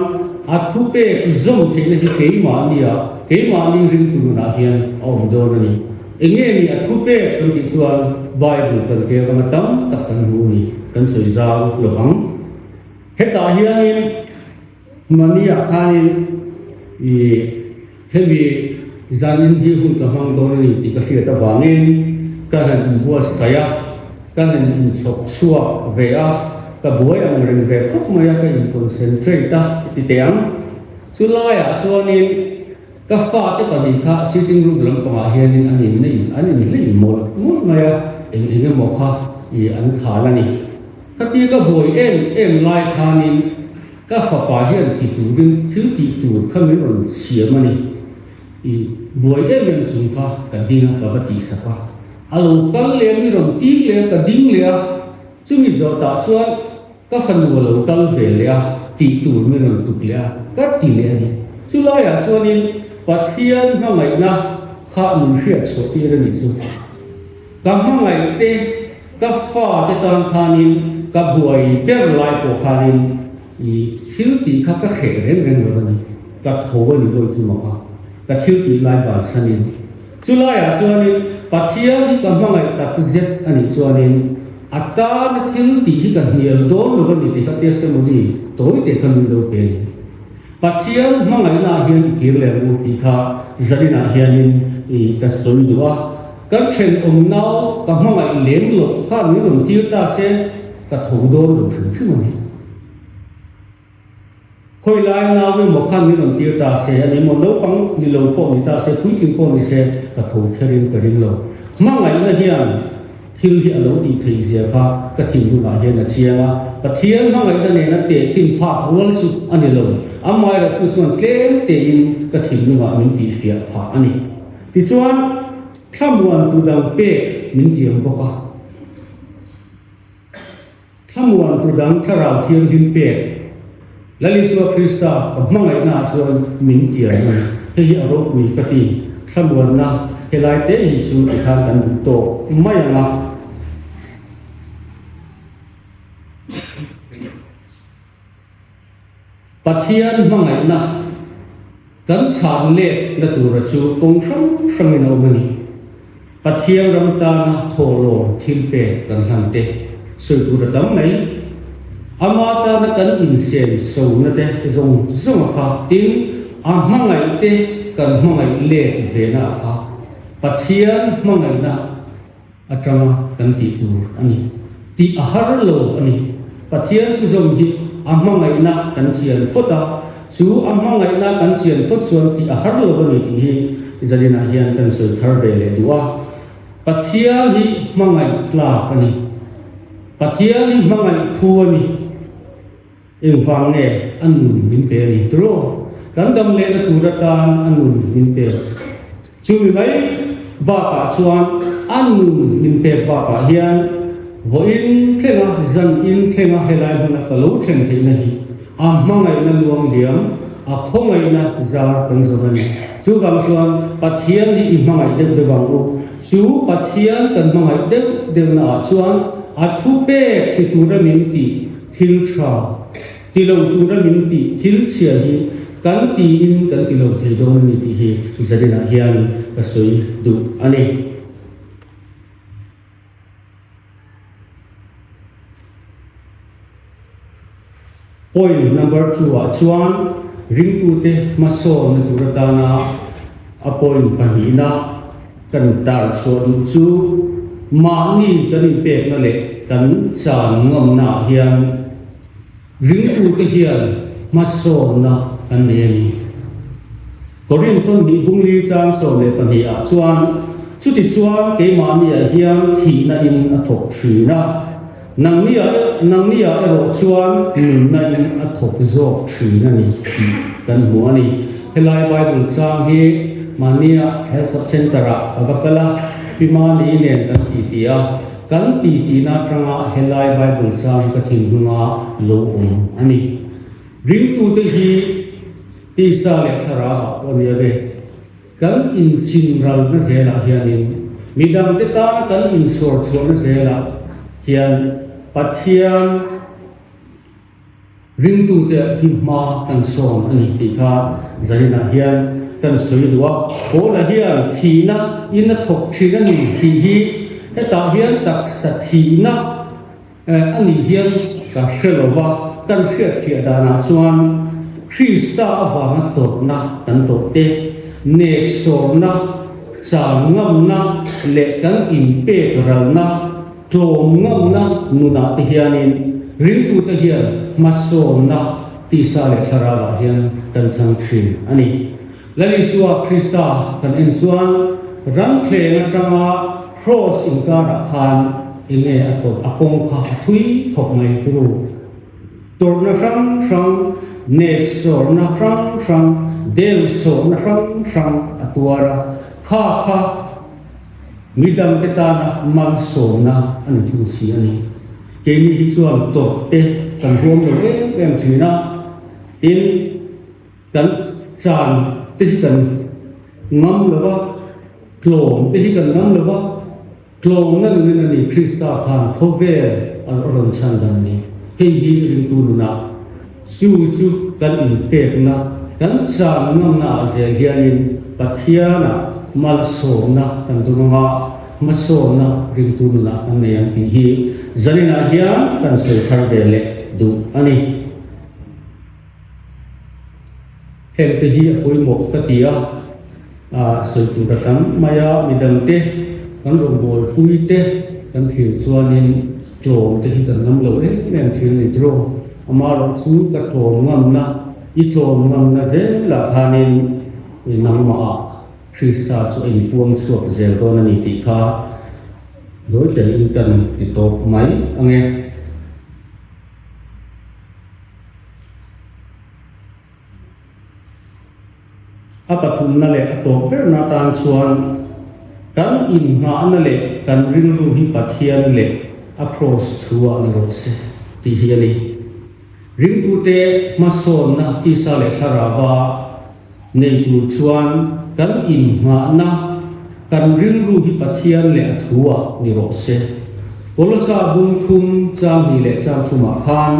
a thupek zawm theihna hi keimahnia, keimahni ringtu nunah hian a awm dawn a ni. Enge ni a thupek kan tih chuan Bible kan kel anga tam tak kan hmu a ni, kan sawi zau lo vang. Hetah hianin Hmaniah khanin i hemi zanin hi hun ka hmang dawn a ni tih ka hriat avangin ka han inbuatsaih a, ka han inchhawp chhuak ve a, ka buai ang reng ve khawp mai a, ka in-concentrate a ti teh ang. Chu laiah chuanin ka fate pahnih kha sitting room lampangah hianin an in an inhleih mawlh mawlh mai a, eng eng emaw kha i an khal a ni. Khatia ka buai em em lai khanin ka fapa hian ti turin thil tih tur kha min rawn siam a ni. I buai em em chung kha ka ding a, ka va tihsak a. A lo kal leh a, mi rawn ting leh a, ka ding leh a. Chumi dawtah chuan ka fanu a lo kal ve leh a, tih tur min rawn tuk leh a, ka ti leh a ni. Chulaiah chuanin Pathian hmangaihna kha min hriat chhuah tir a nih chu. Ka hmangaih te, ka fa te tan khanin ka buai ber lai pawh khanin i thil tih kha ka hreh reng reng lo a ni. Ka tho a ni vawi thum a kha, ka thil tih lai bansanin. Chulaiah chuanin Pathian hi ka hmangaih tak zet a nih chuanin a tana thil tih hi ka hnial dawn lo a ni tih kha testimony tawi te kha min lo pe a ni. Pathian hmangaihnaah hian i kir leh ang u tih kha zaninah hianin i ka sawi duh a. Kan thenawm nau ka hmangaih lem loh khan min rawn tir ta se ka tho dawn lo hrim hrim a ni. Khawi lai nau emaw khan min rawn tir ta se a ni maw, naupang ni lo pawh ni ta se, puitling pawh ni se ka tho kherin ka ring lo. Hmangaihna hian thil hi a lo tih theih zia kha ka thinlungah hian a chiang a, Pathian hmangaihna nena tehkhin phak rual chu a ni lo, amaherawhchu chuan tlem tein ka thinlungah min tihfiah phah a ni. Tichuan, thlamuan tu dang pek min tiam bawk a. Thlamuan tu dang Thlarau Thianghlim pek, Lal Isua Krista ka hmangaihnaah chuan min tiam a ni. Hei hi a ropui ka ti. Thlamuanna helai te hi chu tikhan kan duh tawk mai ang a. Pathian hmangaihna kan chhan let na tura chu kawng hrang hrangin a awm a ni. Pathian ram tana thawhlawm thil pek kan hlan te sawi tur a tam mai. Ama tana kan insen sona te zawng zawng a kha tin a hmangaih te kan hmangaih let ve na a kha Pathian hmangaihna atanga kan tih tur a ni. Tih a har lo a ni. Pathian thuzawm hi a hmangaihna kan chian phawt a, chu a hmangaihna kan chian phawt chuan tih a har lo a ni tih hi zaninah hian kan sawi thar ve leh duh a. Pathian hi hmangaih tlak a ni. Pathian hi hmangaih thu a ni. Engvang nge a nun min pe a ni tiraw? Kan dam lehna tur atan a nun min pek. Chumi mai bakah chuan a nun min pek bakah hian vawiin thlenga zanin thlenga helai hmuna ka lo thlen theihna hi a hmangaihna luang liam, a khawngaihna zar kan zawm a ni. Chuvang chuan Pathian hi i hmangaih deuh deuh ang u. Chu Pathian kan hmangaih deuh deuhnaah chuan a thupek ti tura min tih Thil tha ti lo tura min tih thil chhia hi kan tiin kan ti lo thei dawn a ni tih hi zaninah hian ka sawi duh a ni. Point number two ah chuan ringtute hmasawnna tur atana a point pahnihna kan tar chhuah duh chu mahni kan inpekna leh kan chan ngamnaah hian ringtute hian hmasawnna kan nei a ni. Korinthon hnih bungli chang 12 ah chuan, Chutichuan keimahniah hian thihna in a thawk thin a. Nangni-ah nangni-ah erawh chuan nunna in a thawk zawk thin a ni tih kan hmu a ni. Helai Bible chang hi mahnia Health Sub Centre-ah ka va kal a, Pi Mani nen kan titi a, kan titina atanga helai Bible chang hi ka thinlunga lo awm a ni. Ringtute hi tisa leh thlarauah pawh a nia ve. Kan inchinralna zelah hianin midangte tana kan insawr chhuahna zelah hian Pathian ringtute hi hma kan sawn a ni tih kha zaninah hian kan sawi duh a. Paula hian thihna in a thawk thin a ni tih hi hetah hian taksa thihna A nih hian ka hre lo va, kan hriatfiah danah chuan Krista avanga tawrhna kan tawrh te, neksawmna, chang ngamna leh kan inpek ralna, tlawm ngamna nunah te hianin ringtute hian hmasawnna tisa leh thlarauah hian kan chang thin a ni. Lal Isua Krista kan en chuan ramthleng atanga Kraws inkarah khan enge a tawrh a kawng kha a thui thawk mai turu. Tawrhna hrang hrang, nek sawrna hrang hrang, deu sawrna hrang hrang a tuar a, kha kha midangte tana malsawmna a ni thung si a ni. Keini hi chuan tawrh te kan huam lo em em thin a, tin, Kan chan te hi kan ngam lo va, tlawm te hi kan ngam lo va, tlawmna nunin a ni Krista khan khawvel a rawn chhan dan ni. Hei hi ringtu nunah chu chu kan inpekna, kan chan ngamna ah zel hianin Pathianah malsawmna kan dawng anga hmasawnna ringtu nunah kan nei ang tih hi zaninah hian kan sawi thar ve leh duh a ni. Heng te hi a pawimawh ka ti a, sawi tur a tam mai a, midangte kan rawngbâwl pui te kan thlir chuanin tlawm te hi kan ngam lo em em thin a ni tiraw? Amaherawh chu ka tlawm ngamna, i tlawm ngamna zelah khanin nangmahah Krista chu a inpuang chhuak zel dawn a ni tih kha dawi telin kan ti tawp mai ang e. A pathumna leh a tawp berna atan chuan kan inngahna leh kan rilru hi Pathian leh a kraws thu-ah ni rawh se tih hi a ni. Ringtute hmasawnna tisa leh thlarauva nei tur chuan kan inngahna, kan rilru hi Pathian leh a thu-ah ni rawh se. Kolosa bung thum chang hnih leh chang thumah khan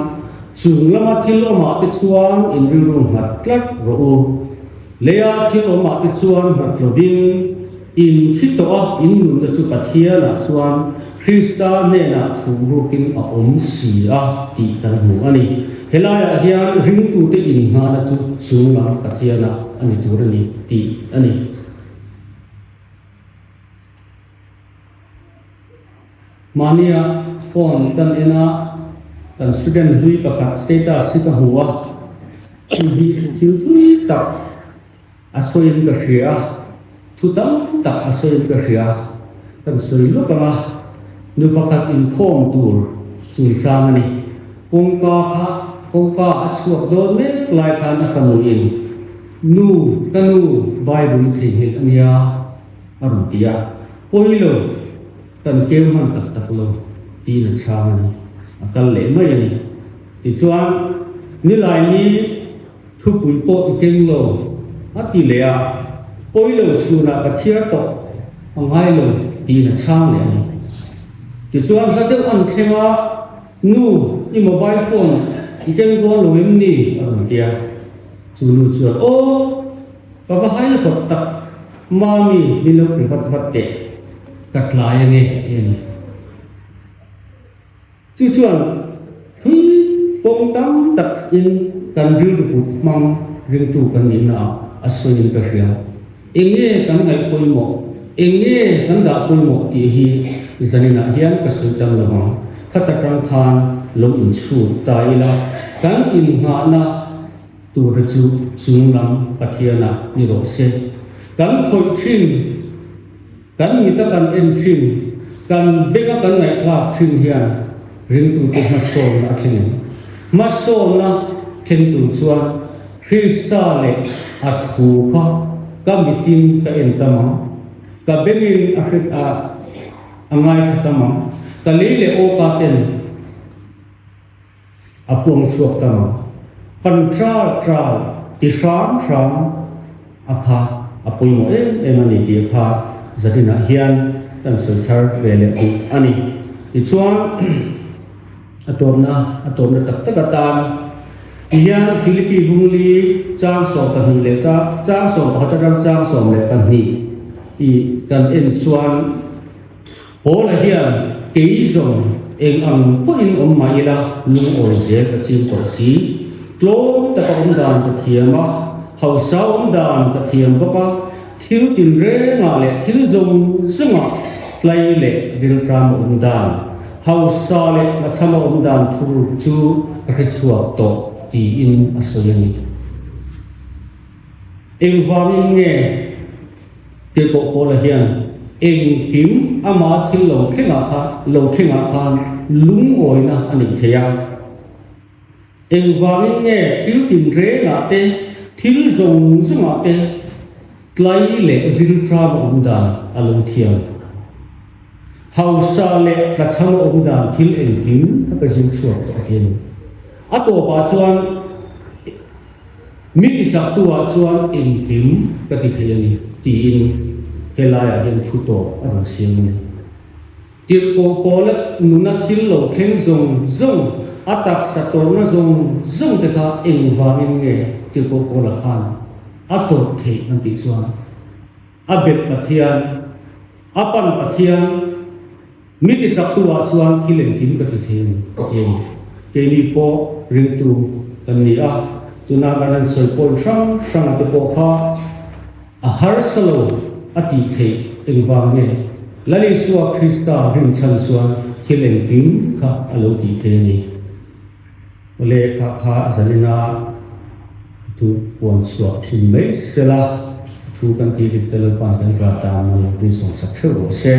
Chung lama thil awmah te chuan in rilru nghat tlat rawh u. Leia thil awmah te chuan nghat lovin in thi tawh a, in nunna chu Pathianah chuan Krista hnenah thu rukin a awm si a tih kan hmu a ni. Helaiah hian ringtute innghahna chu chung lam Pathianah a ni tur a ni tih a ni. Mahnia phone kan en a, kan student hlui pakhat status hi ka hmu a, chu hi thil thui tak a sawiin ka hria a, thu tam tak a sawiin ka hria, kan sawi lawk ang a, nu pakhat inkhawm tur chungchang a ni, kawngka kha kawngka a chhuak dawn mek lai khan a fanu in, Nu, ka nu, Bible i theihnghilh a nia. A rawn ti a, Pawi lo, kan keu hman tak tak lo, tiin a chhang a ni. A kal leh mai a ni. Tichuan, Nilai ni thupui pawh i keng lo, a ti leh a, Pawi lo chhunah ka chhiar tawh a ngai lo, tiin a chhang leh a ni. Tichuan, hla deuh an thleng a, Nu, i mobile phone i keng dawn lo em ni? a rawn ti a. Chu nu chuan, Aw! Ka va hai hawt tak, Mami min lo pe vat vat teh, ka tlai ange a ti a ni. Chu chuan thui kawng tam tak in kan rilru put hmang ringtu kan nihna ah a sawiin ka hria. Eng nge kan ngaih pawimawh, eng nge kan dah pawimawh tih hi zaninah hian ka sawi tam lo ang. Khata tang khan lo inchhut ta ila, kan innghahna, Tura chu chung lam Pathianah ni rawh se. Kan khawih thin, kan mita kan en thin, kan benga kan ngaihthlak thin hian Ringtute hmasawnna a thleng em? Hmasawnna thleng tur chuan Krista leh a thu kha ka mitin ka en tam ang, ka bengin a hre a a ngaithla tam ang, ka lei leh awka ten a puang chhuak tam ang. Pan tral tral ti hram hram a kha a pawimawh em em a ni tih kha zaninah hian kan sawi thar ve leh duh a ni. Tichuan a tawpna a tawpna tak tak atan tihian Philippi Bungli chang 12 leh chang 11 atang chang 12 tih kan en chuan Paula hian kei zawng eng ang pawhin awm mah ila lungawi zel ka ching tawh si. Tlawm taka awm dan ka thiam a, hausa awm dan ka thiam bawk a, thil tinrengah leh thil zawng zawngah tlai leh rilṭam a awm dan, hausa leh tlachham a awm dan thur chu ka hrechhuak tawh tiin a sawi a ni. Engvangin nge Tirhkoh Paula hian engkim ama thil lo thlengah kha lo thlengah khan lungawina a neih theih a? Engvangin nge thil tinrengah te, thil zawng zawngah te tlai leh rilṭam a awm dan a lo thiam? Hausa leh tlachham a awm dan thil engkim kha ka zir chhuak tawh a ti a ni. A tawpah chuan. Mi tichaktu ah chuan engkim ka ti thei a ni, tiin helaiah hian thu tawp a rawn siam a ni. Tirhkoh Paula nuna thil lo thleng zawng zawng, a taksa tawrhna zawng zawng te kha engvangin nge Tirhkoh Paula khan a tawrh theih an tih chuan a bet Pathian, a pan Pathian, Mi tichaktu ah chuan thil engkim ka ti thei a ni, ti a ni. Keini pawh ringtu kan ni a, tuna kan han sawi point hrang hrang te pawh kha a harsa lo a tih theih engvang nge? Lal Isua Krista rinchhan chuan thil engkim kha a lo tih thei a ni. Awle kha kha zanina thu puan chhuah thin mai sela, thu kan tih dik te Lalpa'n kan zah dan ni rin sawmsak theuh rawh se.